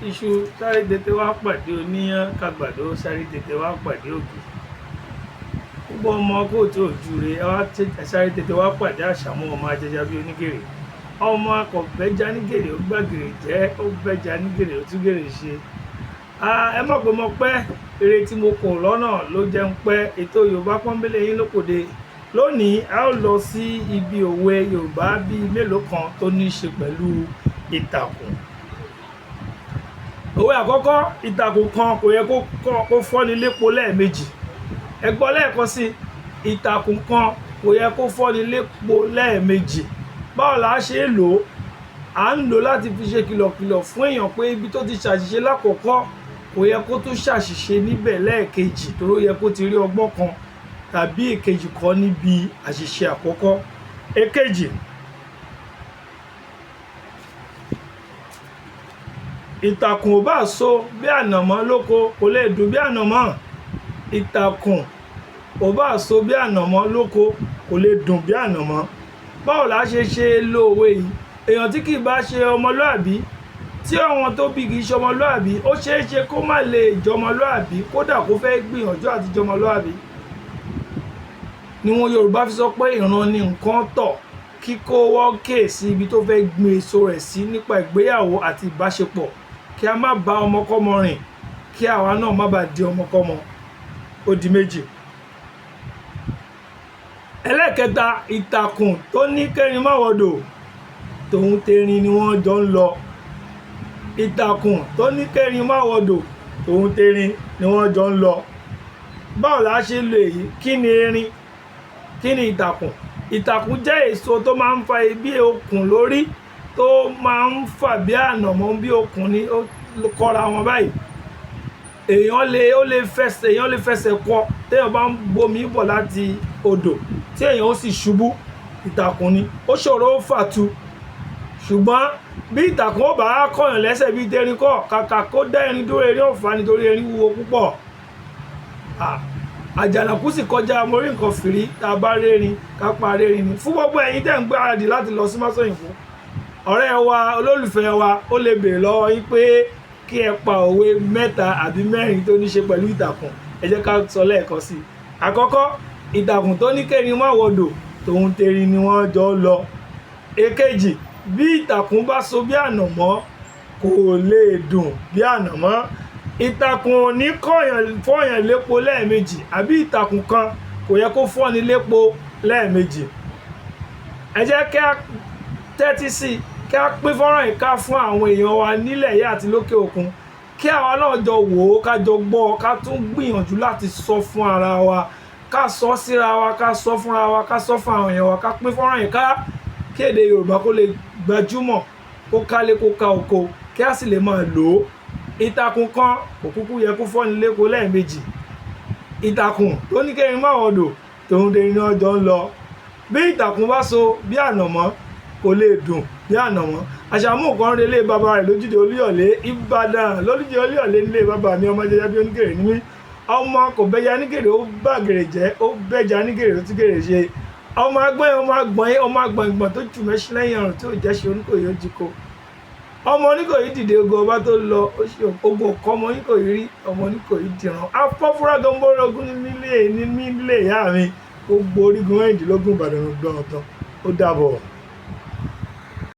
Iṣu sáré tètè wá pàdé oníyán, kàgbàdo sáré tètè wá pàdé ògì. Gbogbo ọmọ kóòtù òjúre, ẹ wá sáré tètè wá pàdé Àṣàmú ọmọ ajẹja bí onígèrè. Ọmọ akọ̀bẹ́já nígèrè, ó gbàgèrè jẹ́, ó bẹ́ja nígèrè, ó tún gèrè ṣe. Ẹ mọ̀ pé mo pẹ́, eré tí mo kò lọ́nà ló jẹ́ ń pẹ́. Ètò Yorùbá Pọ́nbélé yín lókòde. Lónìí, a ó lọ sí ibi òwe Yorùbá bíi mélòó kan tó ní í ṣe pẹ̀lú ìtàkùn. Òwe àkọ́kọ́, ìtàkùn kan kò yẹ kó fọ́ni lépo lẹ́ẹ̀mejì. Ẹ gbọ́ lẹ́ẹ̀kan sí, ìtàkùn kan kò yẹ kó fọ́ni lépo lẹ́ẹ̀mejì. Báwo la ṣe é lò ó? À ń lò ó láti fi ṣe kìlọ̀kìlọ̀ fún èèyàn pé ibi tó ti ṣàṣìṣe lákọ̀ọ́kọ́ kò yẹ kó tún ṣàṣìṣe níbẹ̀ lẹ́ẹ̀kejì, torí ó yẹ kó ti rí ọgbọ́n kan tàbí èkejì kọ́ níbi àṣìṣe àkọ́kọ́. Èkejì, ìtàkùn ò bá so bí ànàmọ́ lóko, kò lè dùn bí ànàmọ́. Ìtàkùn ò bá so bí ànàmọ́ lóko, kò lè dùn bí ànàmọ́. Báwo la ṣe ṣe lo òwe yìí? Èèyàn tí kì í bá ṣe ọmọlúàbí, tí àwọn tó bí kì í ṣe ọmọlúàbí, ó ṣeé ṣe kó má lè jọmọlúàbí, kódà kó fẹ́ gbìyànjú àti jọmọlúàbí. Ni wọn Yorùbá fi sọ pé ìran ni nǹkan tọ̀, kíkó wọ́n kè sí ibi tó fẹ́ gbin èso rẹ̀ sí nípa ìgbéyàwó àti ìbáṣepọ̀, kí a má bá ọmọkọ́mọ rìn, kí àwa náà má bàa di ọmọkọ́mọ. Ó di méjì. Ẹlẹ́ẹ̀kẹta, ìtàkùn tó ní kẹ́rin má wọdò, tòun terin ni wọ́n jọ ń lọ. Ìtàkùn tó ní kẹ́rin má wọdò, tòun terin ni wọ́n jọ ń lọ. Báwo la ṣe lò èyí? Kí ni erin? Kí ni ìtàkùn? Ìtàkùn jẹ́ èso tó máa ń fa bí okùn lórí, tó máa ń fà bí ànàmọ́, bí okùn ni ó kọ́ra wọn báyìí. Èèyàn lè, ó lè fẹsẹ̀, èèyàn lè fẹsẹ̀ kọ téèyàn bá ń gbomi bọ̀ láti odò, tí èèyàn ó sì ṣubú. Ìtàkùn ni. Ó ṣòro ó fà tu. Ṣùgbọ́n bí ìtàkùn ó bá kọ̀yàn lẹ́sẹ̀ bí terin kọ́, kàkà kó dá erin dúró, erin ó fà á nítorí erin wúwo púpọ̀. Àjànàkú sì kọjá mo rí nǹkan fìrí, tá a bá rérin ká pa rérin ni. Fún gbogbo ẹ̀yin tẹ́ ń gbáradì láti lọ sí Máṣọ́yìnfún, ọ̀rẹ́ wa, olólùfẹ́ wa, ó lè béèrè lọ́wọ́ yín pé kí ẹ pa òwe mẹ́ta àbí mẹ́rin tó ní ṣe pẹ̀lú ìtàkùn. Ẹ jẹ́ ká sọ lẹ́ẹ̀kan sí i. Àkọ́kọ́, ìtàkùn tó ní kẹ́rin má wọdò, tòun terin ni wọ́n jọ ń lọ. Èkejì, bí ìtàkùn bá so bí ànàmọ́, kò lè dùn bí ànàmọ́. Ìtàkùn ò ní kọ̀yàn fọ́yàn lépo lẹ́ẹ̀mejì, àbí ìtàkùn kan kò yẹ kó fọ́ni lépo lẹ́ẹ̀mejì. Ẹ jẹ́ kí a tẹ́tí sí i, kí a pín fọ́nrán yìí ká fún àwọn èèyàn wa nílẹ̀ yìí àti lókè òkun, kí àwa náà jọ wò ó, ká jọ gbọ́, ká tún gbìyànjú láti sọ fún ara wa, ká sọ síra wa, ká sọ fúnra wa, ká sọ fún àwọn èèyàn wa, ká pín fọ́nrán yìí ká, kí èdè Yorùbá kó lè gbajúmọ̀, kó kálé, kó ka oko, kí a sì lè máa lò ó. Ìtàkùn kan kò kúkú yẹ kó fọ́ni lépo lẹ́ẹ̀mejì. Ìtàkùn tó ní kẹ́rin má wọdò, tòun terin ni wọ́n jọ ń lọ. Bí ìtàkùn bá so bí ànàmọ́, kò lè dùn bí ànàmọ́. Àṣàmú kan relé bàbá rẹ̀ lójúde Olúyọ̀lé, Ìbàdàn. Lójúde Olúyọ̀lé nílé bàbá mi, ọmọ jẹjẹ bí onígèrè ní mí. Ọmọ kò bẹ́ja nígèrè, ó bá gèrè jẹ́, ó bẹ́ja nígèrè, ó tún gèrè ṣe. Ọmọ agbọ́n, ọmọ agbọ̀n, ọmọ agbọ̀n ìgbọ̀n tó jù mẹ́ṣin lẹ́yìn ọ̀run tí ò jẹ́ ṣe Oníkòyí ó jí ko. Ọmọ Oníkòyí dìde ogun ọba tó lọ, ó ṣe ogun ọkọ ọmọ Oníkòyí rí, ọmọ Oníkòyí dìran. Afọ́fúrá gọmbọ́rọ́ ogún nílé ìyá mi, gbogbo orígun mẹ́rìndínlógún Ìbàdàn ló gbọ́n ọ̀tán. Ó dàbọ̀.